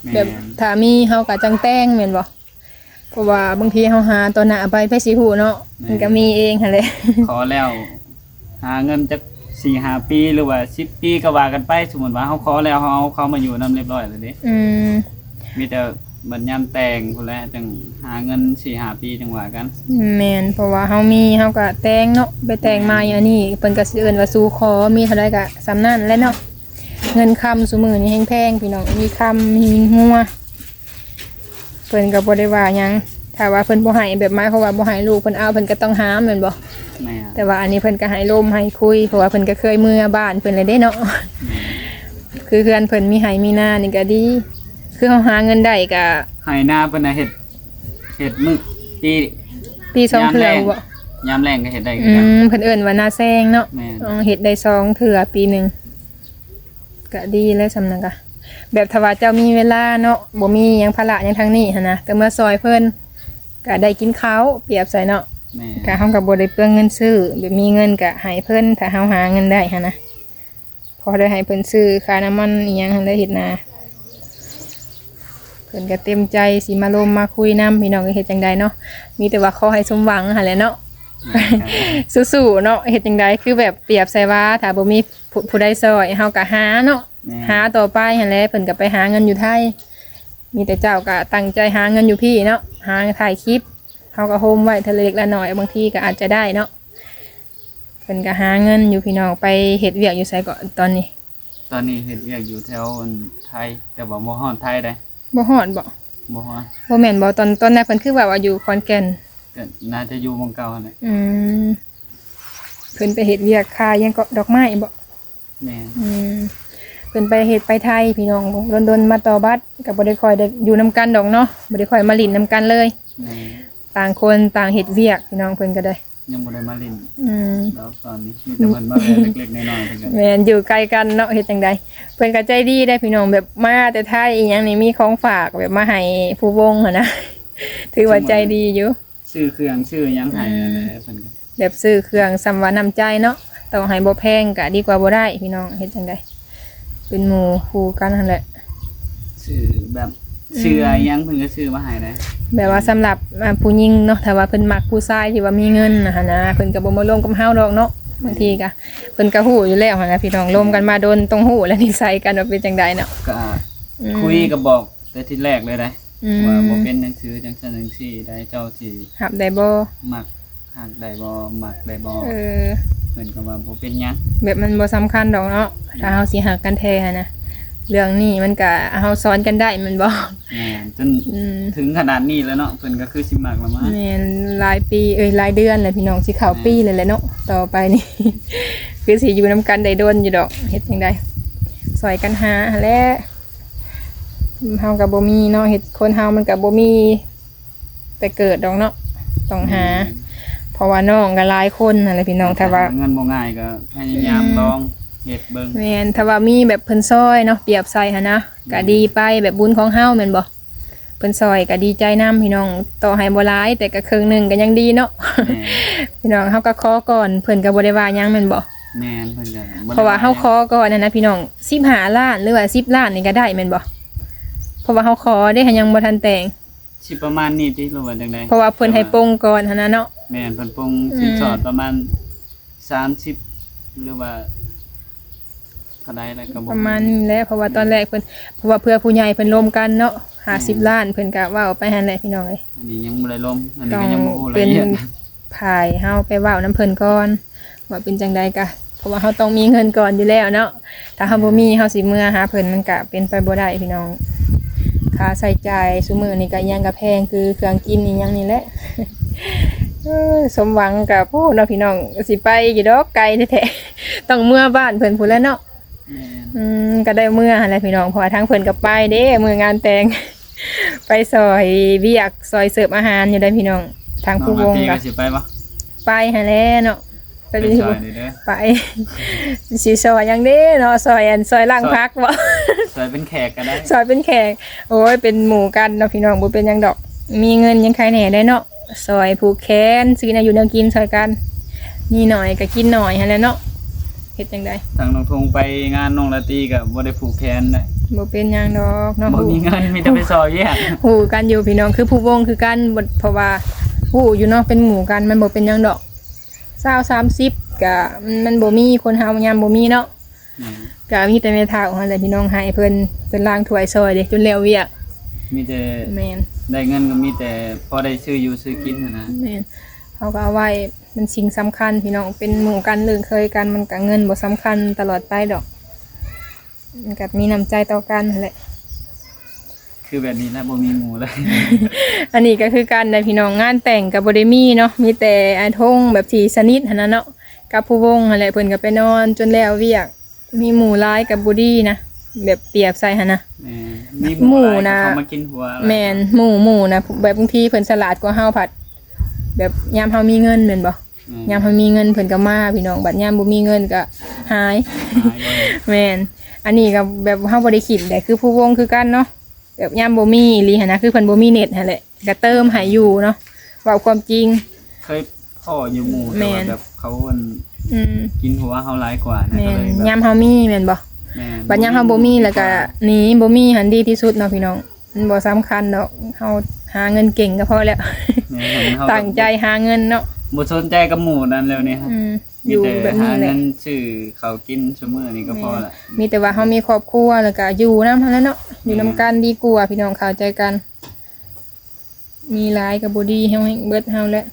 ແມ່ນ ແບບຖ້າມີເຮົາກໍຈັ່ງແຕ່ງແມ່ນບໍ່? ເພາະວ່າບາງທີເຮົາຫາຕໍ່ໜ້າໄປ ໃຜຊິຮູ້ເນາະ. ແມ່ນ ມັນກໍມີເອງຫັ້ນແຫຼະ ຂໍແລ້ວ ຫາເງິນຈັກສີ່ຫ້າປີ ຫຼືວ່າສິບປີກໍວ່າກັນໄປ. ສົມມຸດວ່າເຮົາຂໍແລ້ວ ເຮົາເອົາເຂົາມາຢູ່ນຳຮຽບຮ້ອຍແລ້ວເດ້. ອືມ ມີແຕ່ບັດຍາມແຕ່ງພຸ້ນແຫຼະ ຈັ່ງຫາເງິນສີ່ຫ້າປີຈັ່ງວ່າກັນ. ແມ່ນ ເພາະວ່າເຮົາມີ ເຮົາກໍແຕ່ງເນາະ ໄປແຕ່ງໃໝ່. ແມ່ນ ອັນນີ້ເພິ່ນກໍຊິເອີ້ນວ່າສູ່ຂໍ ມີເທົ່າໃດກໍສ່ຳນັ້ນແຫຼະເນາະ. ເງິນຄຳຊຸມື້ນີ້ແຮງແພງພີ່ນ້ອງ ມີຄຳ ມີງົວ ເພິ່ນກໍບໍ່ໄດ້ວ່າຫຍັງ ຖ້າວ່າເພິ່ນບໍ່ໃຫ້ ແບບໝາຍຄວາມວ່າບໍ່ໃຫ້ລູກເພິ່ນເອົາ ເພິ່ນກໍຕ້ອງຫ້າມແມ່ນບໍ່? ແມ່ນ ແຕ່ວ່າອັນນີ້ເພິ່ນກໍໃຫ້ລົມໃຫ້ຄຸຍ ເພາະວ່າເພິ່ນກໍເຄີຍເມືອບ້ານເພິ່ນແລ້ວເດ້ເນາະ. ແມ່ນ ຄືເຮືອນເພິ່ນມີໄຮ່ມີນານີ້ກໍດີ ຄືເຮົາຫາເງິນໄດ້ກໍ ໄຮ່ນາເພິ່ນນະເຮັດ ເຮັດມື້ປີ ປີສອງເທື່ອບໍ່? ຍາມແລ້ງ ຍາມແລ້ງກໍເຮັດໄດ້ຄືກັນ. ອືມ ເພິ່ນເອີ້ນວ່ານາແຊງເນາະ. ແມ່ນ ເຮັດໄດ້ສອງເທື່ອປີໜຶ່ງ. ກະດີແລ້ວສ່ຳນັ້ນກະ ແບບຖ້າວ່າເຈົ້າມີເວລາເນາະ ບໍ່ມີຫຍັງພາລະຫຍັງທາງນີ້ຫັ້ນນະ ກະເມືອຊ່ອຍເພິ່ນ ກະໄດ້ກິນເຂົ້າ ປຽບໃສ່ເນາະ. ແມ່ນ ກະເຮົາກະບໍ່ໄດ້ເປືອງເງິນຊື້ ແບບມີເງິນກະໃຫ້ເພິ່ນ ຖ້າເຮົາຫາເງິນໄດ້ຫັ້ນນະ ພໍໄດ້ໃຫ້ເພິ່ນຊື້ຄ່ານ້ຳມັນອີ່ຫຍັງຫັ້ນແຫຼະ ເຮັດນາ. ເພິ່ນກໍເຕັມໃຈຊິມາລົມມາຄຸຍນຳ ພີ່ນ້ອງເອີຍ ເຮັດຈັ່ງໃດເນາະ ມີແຕ່ວ່າຂໍໃຫ້ສົມຫວັງຫັ້ນແຫຼະເນາະ. ແມ່ນ ສູ້ໆເນາະ ເຮັດຈັ່ງໃດ ຄືແບບປຽບໃສ່ວ່າ ຖ້າບໍ່ມີຜູ້ ຜູ້ໃດຊ່ອຍ ເຮົາກໍຫາເນາະ ແມ່ນ ຫາຕໍ່ໄປຫັ້ນແຫຼະ. ເພິ່ນກໍໄປຫາເງິນຢູ່ໄທ ມີແຕ່ເຈົ້າກໍຕັ້ງໃຈຫາເງິນຢູ່ພີ້ເນາະ ຫາຖ່າຍຄລິບ ເຮົາກໍໂຮມໄວ້ເທື່ອລະເລັກລະນ້ອຍ ບາງທີກໍອາດຈະໄດ້ເນາະ. ເພິ່ນກໍຫາເງິນຢູ່ ພີ່ນ້ອງ. ໄປເຮັດວຽກຢູ່ໃສເກາະຕອນນີ້? ຕອນນີ້ເຮັດວຽກຢູ່ແຖວອັນໄທ ແຕ່ວ່າບໍ່ຮອດໄທໃດ. ບໍ່ຮອດບໍ? ບໍ່ຮອດ. ບໍ່ແມ່ນບໍ? ຕອນ ຕອນນັ້ນເພິ່ນຄືວ່າ ວ່າຢູ່ຂອນແກ່ນ. ກໍໜ້າຈະຢູ່ໝ່ອງເກົ່າຫັ້ນແຫຼະ. ອືມ ເພິ່ນໄປເຮັດວຽກຂາຍຫຍັງເກາະ ດອກໄມ້ບໍ? ແມ່ນ. ອືມ ເພິ່ນໄປເຮັດໄປໄທ ພີ່ນ້ອງ ດົນໆມາຕໍ່ບັດ ກໍບໍ່ໄດ້ຄ່ອຍໄດ້ຢູ່ນຳກັນດອກເນາະ ບໍ່ໄດ້ຄ່ອຍມາຫຼິ້ນນຳກັນເລີຍ. ແມ່ນ. ຕ່າງຄົນຕ່າງເຮັດວຽກ ພີ່ນ້ອງ ເພິ່ນກໍໄດ້ ຍັງບໍ່ໄດ້ມາຫຼິ້ນ. ອືມ ດອກຕອນນີ້ມີແຕ່ເພິ່ນມາແວ່ເລັກໆນ້ອຍໆ ເພິ່ນກໍ ແມ່ນ ຢູ່ໃກ້ກັນເນາະ ເຮັດຈັ່ງໃດ. ເພິ່ນກໍໃຈດີໄດ໋ ພີ່ນ້ອງ ແບບມາແຕ່ໄທອີ່ຫຍັງນີ້ ມີຂອງຝາກແບບມາໃຫ້ຜູ້ວົງຫັ້ນນະ ຖືວ່າໃຈດີຢູ່. ຊື້ເຄື່ອງຊື້ຫຍັງໃຫ້ ອືມ ນັ້ນແຫຼະ ເພິ່ນກໍແບບຊື້ເຄື່ອງສ່ຳວ່ານ້ຳໃຈເນາະ ຕໍ່ໃຫ້ບໍ່ແພງກໍດີກວ່າບໍ່ໄດ້ ພີ່ນ້ອງ ເຮັດຈັ່ງໃດ ເປັນໝູ່ຄູ່ກັນຫັ້ນແຫຼະ. ຊື້ແບບ ອືມ ເສື້ອຫຍັງເພິ່ນກໍຊື້ມາໃຫ້ໄດ໋. ແບບວ່າສຳລັບ ອ່າ ຜູ້ຍິງເນາະ ຖ້າວ່າເພິ່ນມັກຜູ້ຊາຍທີ່ວ່າມີເງິນນະຫັ້ນນະ ເພິ່ນກໍບໍ່ມາລົມກັບເຮົາດອກເນາະ. ບາງທີກໍເພິ່ນກໍຮູ້ຢູ່ແລ້ວຫັ້ນນະ ພີ່ນ້ອງ ລົມກັນມາດົນ ຕ້ອງຮູ້ແຫຼະນິໄສກັນວ່າເປັນຈັ່ງໃດເນາະ. ກໍ ອືມ ຄຸຍກໍບອກ ແຕ່ທີແລກເລີຍໄດ໋ ອືມ ວ່າບໍ່ເປັນໜັງສືຈັ່ງຊັ້ນຈັ່ງຊີ້ໄດ໋ ເຈົ້າຊິຮັບໄດ້ບໍ່ ມັກຮັກໄດ້ບໍ່ ມັກໄດ້ບໍ່. ເອີ ເພິ່ນກໍວ່າບໍ່ເປັນຫຍັງ ແບບມັນບໍ່ສຳຄັນດອກເນາະ ແມ່ນ ຖ້າເຮົາຊິຮັກກັນແທ້ຫັ້ນນະ. ເລື່ອງນີ້ມັນກະ ເຮົາສອນກັນໄດ້ແມ່ນບໍ່? ແມ່ນ ຈົນ ອືມ ເຖິງຂະໜາດນີ້ແລ້ວເນາະ ເພິ່ນກໍຄືຊິມັກລະມາ. ແມ່ນ ຫຼາຍປີ ເອີຍ ຫຼາຍເດືອນແລ້ວ ພີ່ນ້ອງ ຊິເຂົ້າ ແມ່ນ ປີແລ້ວແຫຼະເນາະ. ຕໍ່ໄປນີ້ ຄືຊິຢູ່ນຳກັນໄດ້ດົນຢູ່ດອກ ເຮັດຈັ່ງໃດ ຊ່ອຍກັນຫາຫັ້ນແຫຼະ. ເຮົາກໍບໍ່ມີເນາະ ເຮັດ ຄົນເຮົາມັນກໍບໍ່ມີແຕ່ເກີດດອກເນາະ ຕ້ອງຫາ. ແມ່ນ ເພາະວ່ານ້ອງກໍຫຼາຍຄົນຫັ້ນແຫຼະ ພີ່ນ້ອງ ຖ້າວ່າຫາເງິນບໍ່ງ່າຍກໍພະຍາຍາມ ອືມ ລອງເຮັດເບິ່ງ. ແມ່ນ ຖ້າວ່າມີແບບເພິ່ນຊ່ອຍເນາະ ປຽບໃສ່ຫັ້ນນະ ແມ່ນ ກໍດີໄປ ແບບບຸນຂອງເຮົາແມ່ນບໍ່? ເພິ່ນຊ່ອຍກໍດີໃຈນຳ ພີ່ນ້ອງ ຕໍ່ໃຫ້ບໍ່ຫຼາຍ ແຕ່ກໍເຄິ່ງໜຶ່ງກໍຍັງດີເນາະ. ແມ່ນ ພີ່ນ້ອງ ເຮົາກໍຂໍກ່ອນ ເພິ່ນກໍບໍ່ໄດ້ວ່າຫຍັງແມ່ນບໍ່? ແມ່ນ ເພິ່ນກໍບໍ່ໄດ້ວ່າຫຍັງ ເພາະວ່າເຮົາຂໍກ່ອນຫັ້ນນະ ພີ່ນ້ອງ ສິບຫ້າລ້ານ ຫຼືວ່າສິບລ້ານນີ້ກໍໄດ້ແມ່ນບໍ່? ເພາະວ່າເຮົາຂໍເດ້ ເຮົາຍັງບໍ່ທັນແຕ່ງ. ຊິປະມານນີ້ຕິ ຫຼືວ່າຈັ່ງໃດ? ເພາະວ່າເພິ່ນໃຫ້ປົງກ່ອນຫັ້ນນະເນາະ. ແມ່ນ ເພິ່ນປົງ ອືມ ສິນສອດປະມານສາມສິບ ຫຼືວ່າເທົ່າໃດແລ້ວກໍບໍ່ ປະມານນີ້ແຫຼະ ເພາະວ່າ ແມ່ນ ຕອນແລກເພິ່ນ ເພາະວ່າເພື່ອຜູ້ໃຫຍ່ເພິ່ນລົມກັນເນາະ ຫ້າສິບ ແມ່ນ ລ້ານ ເພິ່ນກໍເວົ້າໄປຫັ້ນແຫຼະ ພີ່ນ້ອງເອີຍ. ອັນນີ້ຍັງບໍ່ໄດ້ລົມ ອັນນີ້ກໍຍັງບໍ່ຮູ້ລະອຽດ ຕ້ອງເປັນຝ່າຍເຮົາໄປເວົ້ານຳເພິ່ນກ່ອນ ວ່າເປັນຈັ່ງໃດກະ ເພາະວ່າເຮົາຕ້ອງມີເງິນກ່ອນຢູ່ແລ້ວເນາະ. ຖ້າເຮົາ ແມ່ນ ບໍ່ມີ ເຮົາຊິເມືອຫາເພິ່ນ ມັນກະເປັນໄປບໍ່ໄດ້ ພີ່ນ້ອງ. ຄ່າໃຊ້ຈ່າຍຊຸມື້ນີ້ກະອີ່ຫຍັງກະແພງ ຄືເຄື່ອງກິນອີ່ຫຍັງນີ້ແຫຼະ. ເອີ ສົມຫວັງກະ ໂອ້ ເນາະ ພີ່ນ້ອງ ຊິໄປຢູ່ດອກ ໄກແທ້ໆ ຕ້ອງເມືອບ້ານເພິ່ນພຸ້ນແຫຼະເນາະ. ແມ່ນ ອືມ ກໍໄດ້ເມືອຫັ້ນແຫຼະ ພີ່ນ້ອງ ເພາະວ່າທາງເພິ່ນກໍໄປເດ້ ມື້ງານແຕ່ງ ໄປຊ່ອຍວຽກ ຊ່ອຍເສີບອາຫານຢູ່ໃດ໋ ພີ່ນ້ອງ. ທາງຜູ້ວົງກໍຊິໄປບໍ່? ໄປຫັ້ນແຫຼະເນາະ ໄປ ໄປຊ່ອຍເດີ ໄປ ຊິຊ່ອຍຫຍັງເດ້ເນາະ ຊ່ອຍອັນ ຊ່ອຍລ້າງຜັກບໍ? ຊ່ອຍເປັນແຂກກໍໄດ້ ຊ່ອຍເປັນແຂກ. ໂອ້ຍ ເປັນໝູ່ກັນເນາະ ພີ່ນ້ອງ ບໍ່ເປັນຫຍັງດອກ ມີເງິນຍັງໃຄແດ່ໄດ໋ເນາະ. ຊ່ອຍຜູກແຂນ ຊື້ແນວຢູ່ແນວກິນຊ່ອຍກັນ ມີໜ້ອຍກໍກິນໜ້ອຍຫັ້ນແຫຼະເນາະ. ເຮັດຈັ່ງໃດ ທາງນ້ອງທົງໄປງານນ້ອງລາຕີກໍບໍ່ໄດ້ຜູກແຂນນະ. ບໍ່ເປັນຫຍັງດອກເນາະ ບໍ່ມີເງິນ ມີແຕ່ໄປຊ່ອຍວຽກ. ຮູ້ກັນຢູ່ພີ່ນ້ອງ ຄືຜູ້ວົງຄືກັນ ບໍ່ ເພາະວ່າຮູ້ຢູ່ເນາະ ເປັນໝູ່ກັນ ມັນບໍ່ເປັນຫຍັງດອກ. ຊາວ ສາມສິບ ກໍມັນບໍ່ມີ ຄົນເຮົາຍາມບໍ່ມີເນາະ. ແມ່ນ ກໍມີແຕ່ແມ່ເຖົ້າຫັ້ນແຫຼະພີ່ນ້ອງ ໃຫ້ເພິ່ນ ເພິ່ນລ້າງຖ້ວຍຊ່ອຍເດ້ ຈົນແລ້ວວຽກ. ມີແຕ່ ແມ່ນ ໄດ້ເງິນກໍມີແຕ່ພໍໄດ້ຊື້ຢູ່ຊື້ກິນຫັ້ນນະ. ແມ່ນ ເຮົາກໍເອົາໄວ້ ມັນສິ່ງສຳຄັນພີ່ນ້ອງ ເປັນໝູ່ກັນ ເລີກເຄີຍກັນ ມັນກໍເງິນບໍ່ສຳຄັນຕະຫຼອດໄປດອກ ມັນກໍມີນ້ຳໃຈຕໍ່ກັນຫັ້ນແຫຼະ. ຄືແບບນີ້ລະ ບໍ່ມີໝູ່ເລີຍ. ອັນນີ້ກໍຄືກັນນະພີ່ນ້ອງ ງານແຕ່ງກໍບໍ່ໄດ້ມີເນາະ ມີແຕ່ອ້າຍທົງແບບທີ່ສະໜິດຫັ້ນນະເນາະ ກັບຜູ້ວົງຫັ້ນແຫຼະ ເພິ່ນກໍໄປນອນຈົນແລ້ວວຽກ. ມີໝູ່ຫຼາຍກໍບໍ່ດີນະ ແບບປຽບໃສ່ຫັ້ນນະ. ແມ່ນ ມີໝູ່ຫຼາຍກໍເຂົາມາກິນຫົວ. ແມ່ນ ໝູ່ ໝູ່ນະ ແບບບາງທີເພິ່ນສະຫຼາດກວ່າເຮົາພັດ ແບບຍາມເຮົາມີເງິນແມ່ນບໍ່? ແມ່ນ ຍາມເຮົາມີເງິນເພິ່ນກໍມາພີ່ນ້ອງ ບັດຍາມບໍ່ມີເງິນກໍຫາຍ. ຫາຍບໍ່ເຫັນ. ແມ່ນ ອັນນີ້ກໍແບບເຮົາບໍ່ໄດ້ຄິດໃດ໋ ຄືຜູ້ວົງຄືກັນເນາະ ແບບຍາມບໍ່ມີອີ່ຫຼີຫັ້ນນະ ຄືເພິ່ນບໍ່ມີເນັດຫັ້ນແຫຼະ ກໍເຕີມໃຫ້ຢູ່ເນາະ ເວົ້າຄວາມຈິງ. ເຄີຍພໍ້ຢູ່ໝູ່ ແມ່ນ ແຕ່ວ່າແບບເຂົາອັນ ອືມ ກິນຫົວເຮົາຫຼາຍກວ່ານະ. ແມ່ນ ກໍເລີຍແບບ ຍາມເຮົາມີແມ່ນບໍ່? ແມ່ນ ບັດຍາມເຮົາບໍ່ມີ ບໍ່ມີ ແລ້ວກໍ ບໍ່ມີ ໜີ ບໍ່ມີຫັ້ນດີທີ່ສຸດເນາະພີ່ນ້ອງ. ມັນບໍ່ສຳຄັນດອກ ເຮົາຫາເງິນເກັ່ງກໍພໍແລ້ວ ແມ່ນ ເຮົາ ຕັ້ງໃຈຫາເງິນເນາະ ບໍ່ສົນໃຈກັບໝູ່ນັ້ນແລ້ວນີ້ ອືມ ມີແຕ່ ຢູ່ແບບນີ້ແຫຼະ ຫາເງິນຊື້ເຂົ້າກິນຊຸມື້ນີ້ກໍພໍລະ ມີແຕ່ວ່າເຮົາມີຄອບຄົວ ແລ້ວກໍຢູ່ນຳຫັ້ນແຫຼະເນາະ ຢູ່ນຳກັນ ແມ່ນ ດີກວ່າ ພີ່ນ້ອງເຂົ້າໃຈກັນ ມີຫຼາຍກໍບໍ່ດີ ເຮົາແຮ່ງເບິດເຮົາແຫຼະ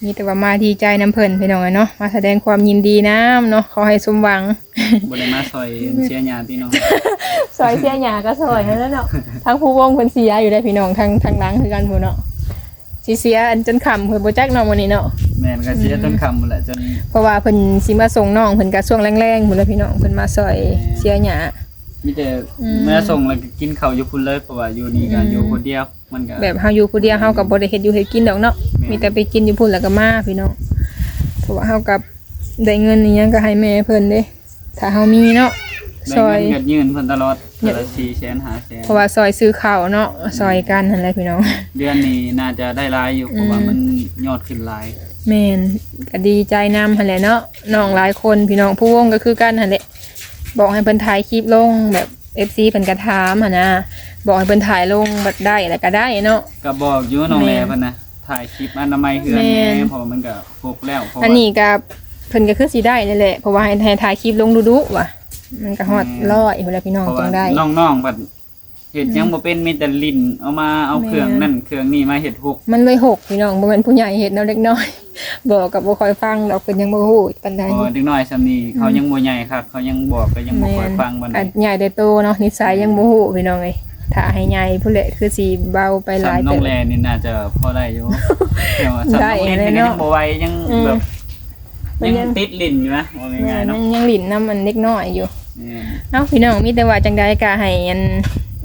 ມີແຕ່ວ່າມາດີໃຈນຳເພິ່ນພີ່ນ້ອງເອີຍເນາະ ມາສະແດງຄວາມຍິນດີນຳເນາະ ຂໍໃຫ້ສົມຫວັງ ບໍ່ໄດ້ມາຊ່ອຍເສຍຫຍ້າຕິນ້ອງ ຊ່ອຍເສຍຫຍ້າກໍຊ່ອຍຫັ້ນແຫຼະເນາະ ທາງພູວົງເພິ່ນເສຍຢູ່ເດ້ພີ່ນ້ອງ ທາງ ທາງຫຼັງຄືກັນພຸ້ນເນາະ ຊິເສຍອັນຈົນຄ່ຳພຸ້ນບໍ່ຈັກເນາະມື້ນີ້ເນາະ ແມ່ນ ກໍເສຍ ອືມ ຈົນຄ່ຳພຸ້ນແຫຼະ ຈົນ ເພາະວ່າເພິ່ນຊິມາສົ່ງນ້ອງເພິ່ນກໍຊ່ວງແລງໆພຸ້ນແຫຼະພີ່ນ້ອງ ເພິ່ນມາຊ່ອຍ ແມ່ນ ເສຍຫຍ້າ ມີແຕ່ ອືມ ມາສົ່ງແລ້ວກໍກິນເຂົ້າຢູ່ພຸ້ນເລີຍ ເພາະວ່າຢູ່ນີ້ກໍ ອືມ ຢູ່ຄົນດຽວ ມັນກໍ ແບບເຮົາຢູ່ຜູ້ດຽວ ເຮົາກໍບໍ່ໄດ້ເຮັດຢູ່ເຮັດກິນດອກເນາະ ແມ່ນ ມີແຕ່ໄປກິນຢູ່ພຸ້ນແລ້ວກໍມາພີ່ນ້ອງ ເພາະວ່າເຮົາກໍໄດ້ເງິນອີ່ຫຍັງກໍໃຫ້ແມ່ເພິ່ນເດ້ ຖ້າເຮົາມີເນາະ ໄດ້ເງິນກໍຍື່ນເພິ່ນຕະຫຼອດ ເທື່ອລະສີ່ແສນ ຫ້າແສນ ເພາະວ່າຊ່ອຍຊື້ເຂົ້າເນາະ ອືມ ຊ່ອຍກັນຫັ້ນແຫຼະພີ່ນ້ອງ ເດືອນນີ້ໜ້າຈະໄດ້ຫຼາຍຢູ່ ເພາະວ່າ ອືມ ມັນຍອດຂຶ້ນຫຼາຍ ແມ່ນ ກໍດີໃຈນຳຫັ້ນແຫຼະເນາະ ນ້ອງຫຼາຍຄົນພີ່ນ້ອງ ພູວົງກໍຄືກັນຫັ້ນແຫຼະ ບອກໃຫ້ເພິ່ນຖ່າຍຄລິບລົງ ແບບເອັຟຊີເພິ່ນກໍຖາມຫັ້ນນະ ບອກໃຫ້ເພິ່ນຖ່າຍລົງ ບັດໄດ້ແລ້ວກໍໄດ້ເນາະ ກໍບອກຢູ່ນ້ອງແຫຼ ແມ່ນ ເພິ່ນນະ ຖ່າຍຄລິບອະນາໄມເຮືອນແດ່ ແມ່ນ ເພາະວ່າມັນກໍຫົກແລ້ວ ເພາະວ່າ ອັນນີ້ກໍເພິ່ນກໍຄືຊິໄດ້ແລ້ວແຫຼະ ເພາະວ່າໃຫ້ ໃຫ້ຖ່າຍຄລິບລົງດຸໆວ່າ ມັນກໍຮອດ ແມ່ນ ຮ້ອຍພຸ້ນແຫຼະພີ່ນ້ອງ ເພາະວ່າຈັ່ງໄດ້ ນ້ອງໆບັດ ເຮັດຫຍັງ ອືມ ບໍ່ເປັນ ມີແຕ່ຫຼິ້ນ ເອົາມາເອົາ ແມ່ນ ເຄື່ອງນັ້ນເຄື່ອງນີ້ມາເຮັດຫົກ ມັນເລີຍຫົກພີ່ນ້ອງ ບໍ່ແມ່ນຜູ້ໃຫຍ່ເຮັດເນາະ ເດັກນ້ອຍ ບອກກໍບໍ່ຄ່ອຍຟັງດອກ ເພິ່ນຍັງບໍ່ຮູ້ປານໃດ ເດັກນ້ອຍສ່ຳນີ້ ອືມ ເຂົາຍັງບໍ່ໃຫຍ່ຄັກ ເຂົາຍັງບອກກໍຍັງບໍ່ຄ່ອຍ ແມ່ນ ຟັງປານໃດ ອັນໃຫຍ່ແຕ່ໂຕເນາະ ນິໄສຍັງ ອືມ ບໍ່ຮູ້ພີ່ນ້ອງເອີຍ ຖ້າໃຫ້ໃຫຍ່ພຸ້ນແຫຼະ ຄືຊິເບົາໄປຫຼາຍເຕີບ ສ່ຳນ້ອງແລນີ້ໜ້າຈະພໍໄດ້ຢູ່ ແຕ່ວ່າສ່ຳນ້ອງລິນ ໄດ້ແລ້ວເນາະ ກໍຍັງບໍ່ໄວ ຍັງ ອືມ ແບບ ມັນຍັງ ຍັງຕິດຫຼິ້ນຢູ່ນະ ເວົ້າງ່າຍໆເນາະ ມັນຍັງຫຼິ້ນນຳອັນເດັກນ້ອຍຢູ່ ແມ່ນ ເອົ້າ ພີ່ນ້ອງ ມີແຕ່ວ່າຈັ່ງໃດກໍໃຫ້ອັນ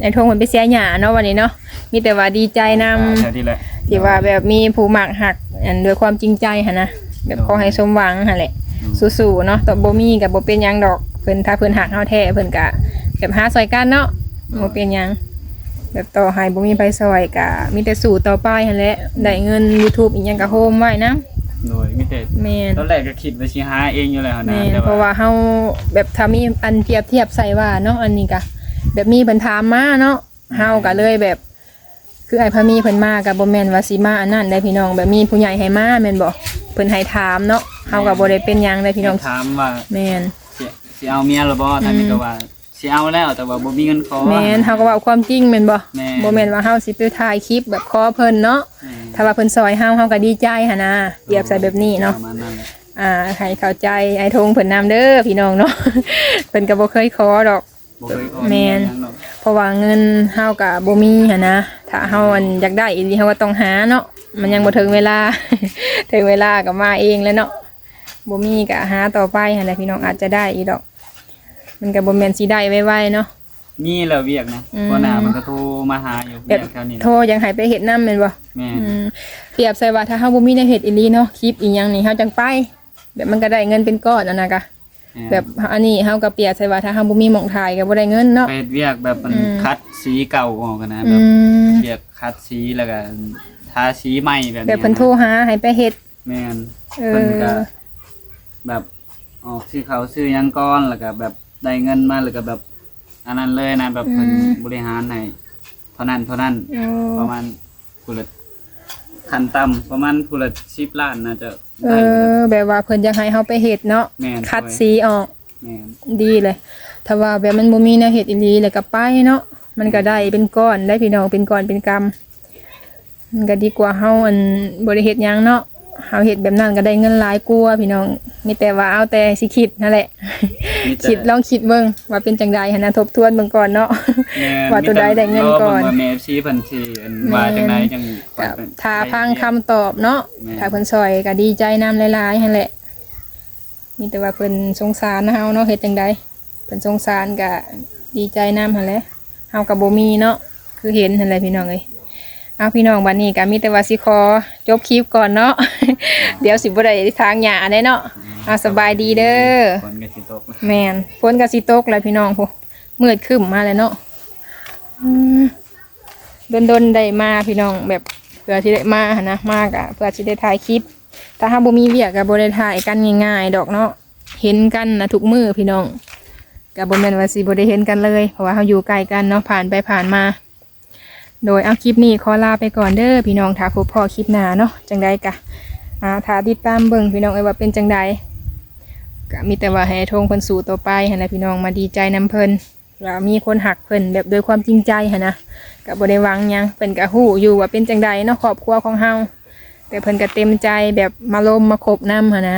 ອ້າຍທົງເພິ່ນໄປເສຍຫຍ້າເນາະ ວັນນີ້ເນາະ ມີແຕ່ວ່າດີໃຈນຳ ອ່າ ທີ່ວ່າແບບມີຜູ້ມັກຮັກ ອັນ ດ້ວຍຄວາມຈິງໃຈຫັ້ນນະ ແບບ ໂດຍ ຂໍໃຫ້ສົມຫວັງຫັ້ນແຫຼະ ໂດຍ ສູ້ໆເນາະ ຕອນບໍ່ມີກໍບໍ່ເປັນຫຍັງດອກ ເພິ່ນ ຖ້າເພິ່ນຮັກເຮົາແທ້ ເພິ່ນກໍແບບຫາຊ່ອຍກັນເນາະ ໂດຍ ບໍ່ເປັນຫຍັງ ແບບຕໍ່ໃຫ້ບໍ່ມີໃຜຊ່ອຍກໍມີແຕ່ສູ້ຕໍ່ໄປຫັ້ນແຫຼະ ໄດ້ເງິນຢູທູບອີ່ຫຍັງກໍໂຮມໄວ້ນຳ ໂດຍ ມີແຕ່ ແມ່ນ ຕອນແລກກໍຄິດວ່າຊິຫາເອງຢູ່ແລ້ວຫັ້ນນະ ແມ່ນ ແຕ່ວ່າ ເພາະວ່າເຮົາແບບ ຖ້າມີອັນປຽບທຽບໃສ່ວ່າເນາະ ອັນນີ້ກໍແບບມີເພິ່ນຖາມມາເນາະ ແມ່ນ ເຮົາກໍເລີຍແບບ ຄືອ້າຍພາມີເພິ່ນມາກໍບໍ່ແມ່ນວ່າຊິມາອັນນັ້ນໄດ໋ພີ່ນ້ອງ ແບບມີຜູ້ໃຫຍ່ໃຫ້ມາແມ່ນບໍ່ ເພິ່ນໃຫ້ຖາມເນາະ ແມ່ນ ເຮົາກໍບໍ່ໄດ້ເປັນຫຍັງໄດ໋ພີ່ນ້ອງ ໃຫ້ຖາມວ່າ ແມ່ນ ຊິ ຊິເອົາເມຍແລ້ວບໍ່ ອືມ ທາງນີ້ກໍວ່າ ຊິເອົາແລ້ວ ແຕ່ວ່າບໍ່ມີເງິນຂໍ ແມ່ນ ເຮົາກໍເວົ້າຄວາມຈິງແມ່ນບໍ່ ແມ່ນ ບໍ່ແມ່ນວ່າເຮົາຊິໄປຖ່າຍຄລິບແບບຂໍເພິ່ນເນາະ ແມ່ນ ຖ້າວ່າເພິ່ນຊ່ອຍເຮົາ ເຮົາກໍດີໃຈຫັ້ນນະ ປຽບໃສ່ແບບນີ້ເນາະ ປະມານນັ້ນແຫຼະ ອ່າ ໃຫ້ເຂົ້າໃຈອ້າຍທົງເພິ່ນນຳເດີພີ່ນ້ອງເນາະ ເພິ່ນກໍບໍ່ເຄີຍຂໍດອກ ບໍ່ເຄີຍຂໍ ແມ່ນ ຫຍັງດອກ ເພາະວ່າເງິນເຮົາກໍບໍ່ມີຫັ້ນນະ ຖ້າເຮົາ ອືມ ອັນ ຢາກໄດ້ອີ່ຫຼີ ເຮົາກໍຕ້ອງຫາເນາະ ມັນຍັງບໍ່ເຖິງເວລາ ເຖິງເວລາກໍມາເອງແຫຼະເນາະ ບໍ່ມີກໍຫາຕໍ່ໄປຫັ້ນແຫຼະພີ່ນ້ອງ ອາດຈະໄດ້ອີກດອກ ມັນກໍບໍ່ແມ່ນຊິໄດ້ໄວໆເນາະ ມີແລ້ວວຽກນະ ອືມ ຫົວໜ້າເພິ່ນກໍໂທມາຫາຢູ່ ແບບ ວຽກແຖວນີ້ ໂທຢາກໃຫ້ໄປເຮັດນຳແມ່ນບໍ່ ແມ່ນ ອືມ ປຽບໃສ່ວ່າຖ້າເຮົາບໍ່ມີແນວເຮັດອີ່ຫຼີເນາະ ຄລິບອີ່ຫຍັງນີ້ ເຮົາຈັ່ງໄປ ແບບມັນກໍໄດ້ເງິນເປັນກ້ອນຫັ້ນນະກະ ແມ່ນ ແບບອັນນີ້ເຮົາກໍປຽບໃສ່ວ່າ ຖ້າເຮົາບໍ່ມີໝ່ອງຖ່າຍກໍບໍ່ໄດ້ເງິນເນາະ ໄປເຮັດວຽກແບບມັນ ອືມ ຂັດສີເກົ່າອອກຫັ້ນນະ ອືມ ແບບວຽກຂັດສີ ແລ້ວກໍທາສີໃໝ່ແບບນີ້ ແບບເພິ່ນໂທຫາໃຫ້ໄປເຮັດ ແມ່ນ ເອີ ເພິ່ນກໍແບບອອກຊື້ເຂົ້າຊື້ຫຍັງກ່ອນ ແລ້ວກໍແບບໄດ້ເງິນມາ ແລ້ວກໍແບບອັນນັ້ນເລີຍນະ ແບບເພິ່ນ ອືມ ບໍລິຫານໃຫ້ເທົ່ານັ້ນເທົ່ານັ້ນ ໂອ້ ປະມານ ຜູ້ລະ ຂັ້ນຕ່ຳປະມານຜູ້ລະສິບລ້ານໜ້າຈະໄດ້ ເອີ ແບບວ່າເພິ່ນຢາກໃຫ້ເຮົາໄປເຮັດເນາະ ແມ່ນ ຂັດສີອອກ ແມ່ນ ດີເລີຍ ຖ້າວ່າແບບມັນບໍ່ມີແນວເຮັດອີ່ຫຼີ ແລ້ວກໍໄປເນາະ ມັນກໍໄດ້ເປັນກ້ອນໄດ໋ພີ່ນ້ອງ ເປັນກ້ອນເປັນກຳ ມັນກໍດີກວ່າເຮົາ ອັນ ບໍ່ໄດ້ເຮັດຫຍັງເນາະ ເຮົາເຮັດແບບນັ້ນກໍໄດ້ເງິນຫຼາຍກວ່າພີ່ນ້ອງ ມີແຕ່ວ່າເອົາແຕ່ຊິຄິດຫັ້ນແຫຼະ ມີແຕ່ ຄິດ ລອງຄິດເບິ່ງວ່າເປັນຈັ່ງໃດຫັ້ນນະ ທົບທວນເບິ່ງກ່ອນເນາະ ແມ່ນ ວ່າໂຕໃດໄດ້ເງິນກ່ອນ ມີແຕ່ລໍເບິ່ງວ່າແມ່ເອັຟຊີເພິ່ນຊິ ອັນ ແມ່ນ ວ່າຈັ່ງໃດຈັ່ງ ກໍຖ້າຟັງຄຳຕອບເນາະ ແມ່ນ ຖ້າເພິ່ນຊ່ອຍກໍດີໃຈນຳຫຼາຍໆຫັ້ນແຫຼະ ມີແຕ່ວ່າເພິ່ນສົງສານເຮົາເນາະ ເຮັດຈັ່ງໃດ ເພິ່ນສົງສານກໍດີໃຈນຳຫັ້ນແຫຼະ ເຮົາກໍບໍ່ມີເນາະ ຄືເຫັນຫັ້ນແຫຼະພີ່ນ້ອງເອີຍ ເອົາ ພີ່ນ້ອງ ບັດນີ້ກໍມີແຕ່ວ່າຊິຂໍຈົບຄລິບກ່ອນເນາະ ດຽວຊິບໍ່ໄດ້ຖາງຫຍ້າໄດ໋ເນາະ ເອົາ ສະບາຍດີເດີ ຝົນກໍຊິຕົກ ແມ່ນ ຝົນກໍຊິຕົກແລ້ວພີ່ນ້ອງ ພຸ້ນ ມືດຄຶ້ມມາແລ້ວເນາະ ອືມ ດົນໆໄດ້ມາພີ່ນ້ອງ ແບບເພື່ອຊິໄດ້ມາຫັ້ນນະ ມາກະເພື່ອຊິໄດ້ຖ່າຍຄລິບ ຖ້າເຮົາບໍ່ມີວຽກກະບໍ່ໄດ້ຖ່າຍກັນງ່າຍໆດອກເນາະ ເຫັນກັນນະທຸກມື້ພີ່ນ້ອງ ກະບໍ່ແມ່ນວ່າຊິບໍ່ໄດ້ເຫັນກັນເລີຍ ເພາະວ່າເຮົາຢູ່ໃກ້ກັນເນາະ ຜ່ານໄປຜ່ານມາ ໂດຍ ເອົາ ຄລິບນີ້ຂໍລາໄປກ່ອນເດີພີ່ນ້ອງ ຖ້າພົບພໍ້ຄລິບໜ້າເນາະ ຈັ່ງໃດກະ ອ່າ ຖ້າຕິດຕາມເບິ່ງພີ່ນ້ອງເອີຍວ່າເປັນຈັ່ງໃດ ກະມີແຕ່ວ່າໃຫ້ອ້າຍໂທງເພິ່ນສູ້ຕໍ່ໄປຫັ້ນແຫຼະພີ່ນ້ອງ ມາດີໃຈນຳເພິ່ນ ວ່າມີຄົນຮັກເພິ່ນແບບດ້ວຍຄວາມຈິງໃຈຫັ້ນນະ ກະບໍ່ໄດ້ຫວັງຫຍັງ ເພິ່ນກະຮູ້ຢູ່ວ່າເປັນຈັ່ງໃດເນາະ ຄອບຄົວຂອງເຮົາ ແຕ່ເພິ່ນກະເຕັມໃຈແບບມາລົມມາຄົບນຳຫັ້ນນະ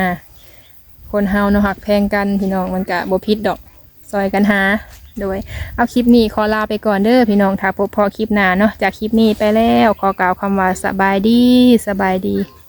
ຄົນເຮົາເນາະ ຮັກແພງກັນພີ່ນ້ອງ ມັນກະບໍ່ຜິດດອກ ຊ່ອຍກັນຫາ ໂດຍ ເອົາ ຄລິບນີ້ຂໍລາໄປກ່ອນເດີພີ່ນ້ອງ ຖ້າພົບພໍ້ຄລິບໜ້າເນາະ ຈາກຄລິບນີ້ໄປແລ້ວ ຂໍກ່າວຄຳວ່າສະບາຍດີ ສະບາຍດີ.